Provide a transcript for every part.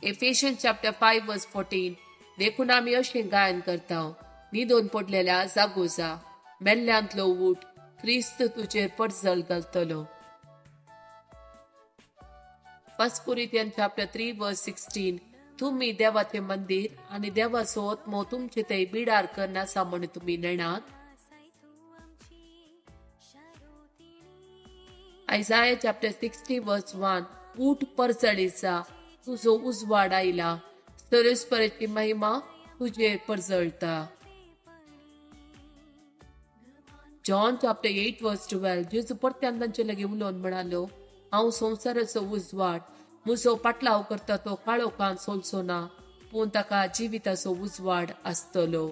Ephesians chapter 5 verse 14. देखून आमी अशें गायन करता, न्हिदोन पडलेल्या जागो जा, मेल्ल्यांतलो उठ, क्रिस्त तुजेर परजळ घालतलो. 1 Corinthians chapter 3 verse 16. तुमी देवाचें मंदीर आनी देवाचो आत्मो तुमचे थंय बिडार करनासा म्हण तुमी नेणात. Isaiah chapter 60 verse 1. उठ परजळीचा, तुजो उजवाड आयला, सरस्पराची महिमा तुजेर परजळता. John chapter 8 verse 12. जेजू परत्यान तांचे लागीं उलोवन म्हणालो, हांव संवसाराचो उजवाड, म्हजो पाटलाव करता तो काळोखान सोलचो ना, पूण ताका जिविताचो उजवाड आसतलो.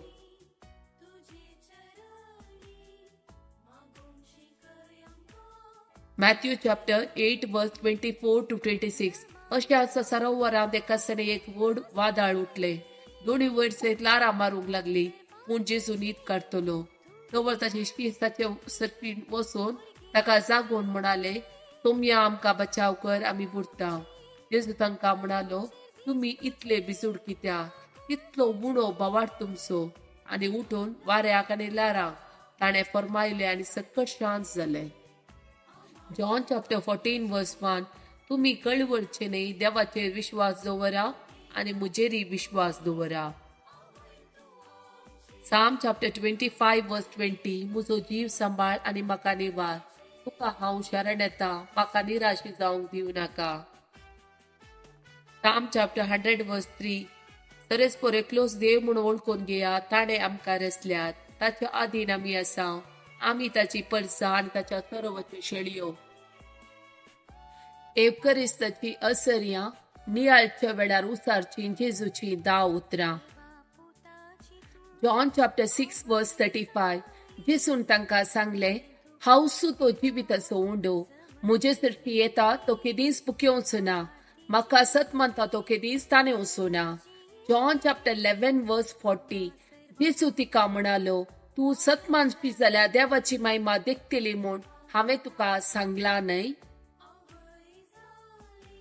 Matthew chapter 8 verse 24 to 26. अश्या सरोवरांत एका सणे एक व्हड वादळ उठले, दोनी वयर सयत ल्हारां मारूंक लागली, पूण जेजू न्हीद काडटलो. तवर ताचे शीस ताचे सरपीन वचून ताका जागोवन म्हणाले, तुमी आमकां बचाव कर, आमी बुडटा. जेजू तांकां म्हणालो, तुमी इतले भिजूड कित्याक, इतलो उणो भावार्थ तुमचो. आनी उठून वाऱ्याक आनी ल्हारांक ताणें फर्मायलें आनी सकट शांत जालें. John chapter 14 verse 1. तुमी कळवळचे न्हय, देवाचेर विश्वास दवरा आनी म्हजेरय विश्वास दवरा. Psalm chapter 25 verse 20. म्हजो जीव सांबाळ आनी म्हाका निवार, तुका हांव शरण येता, म्हाका निराशी जावंक दिवं नाका. Psalm chapter 100 verse 3. सरस्पर एकलोच देव म्हूण वळखून घेया, ताणें आमकां रचल्यात, ताच्या आदीन आमी आसा, आमी ताची परसा आनी ताच्या सरोवरच्यो शेळयो. एवकरिस्ताची असर्यां नियाळच्या वेळार उसारची जेजूची 10 उतरां. John chapter 6 verse 35. जेजून तांकां सांगलें, हांव तो जिविताचो उंडो, म्हजे सरशी येता तो केदींच भुकेवचो ना, म्हाका सत मानता तो केदींच ताणेवचो ना. John chapter 11 verse 40. जेजू तिका म्हणालो, तूं सत मानशी जाल्यार देवाची महिमा देखतली म्हूण हांवें तुका सांगलां न्हय.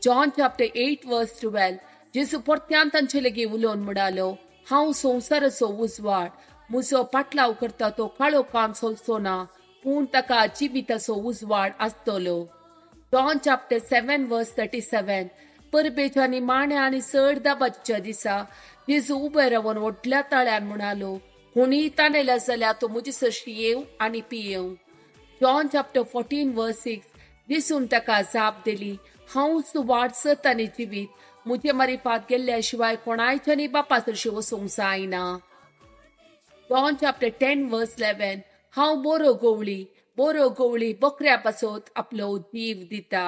John chapter 8 verse 12. जेजू परत्यान तांचे लागीं उलोवन म्हणालो, हांव संवसाराचो उजवाड, म्हजो पाटलाव करता तो काळोखान सोलचो ना, पूण ताका जिविताचो उजवाड आसतलो. John chapter 7 verse 37. परबेच्या आनी माण्या आनी चड दाबाच्या दिसा जेजू उबे रावन व्हडल्या ताळ्यान म्हणालो, कोणीय ताणेल्या जाल्यार तो म्हजे सरशी येवं आनी पियेवं. John chapter 14 verse 6. जेजून ताका जाप दिली, हांवच वाट, सत आनी जिवीत, म्हजे मारिफात गेल्ल्या शिवाय कोणायच्यानी बापा सरशी वचूंक जायना. John chapter 10 verse 11. हांव बरो गवळी, बरो गवळी बकऱ्या पासत आपलो जीव दिता.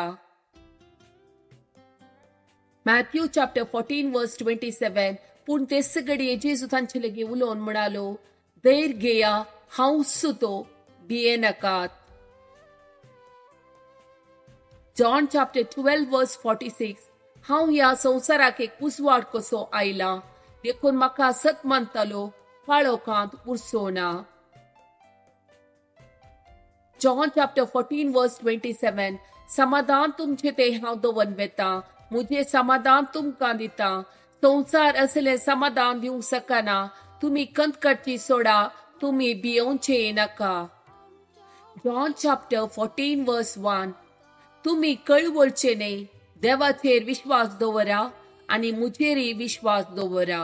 Matthew chapter 14 verse 27. पूण तेच घडये जेजू तांचे लागीं उलोवन म्हणालो, धैर्य घेया, हांवच तो, भिये नाकात. John chapter 12 verse 46. हांव ह्या संवसाराक एक उजवाड कसो आयला, देखून म्हाका सत मानतालो काळोखांत उरचो ना. John chapter 14 verse 27. समाधान तुमचे ते हांव दवर वेता, म्हजें समाधान तुमकां दिता, संवसार असलें समाधान दिवंक शकना, तुमी कंत काडची सोडा, तुमी भियोवचे नाका. John chapter 14 verse 1. तुमी कळवळचे न्हय, देवाचेर विश्वास दवरा आनी म्हजेरय विश्वास दवरा.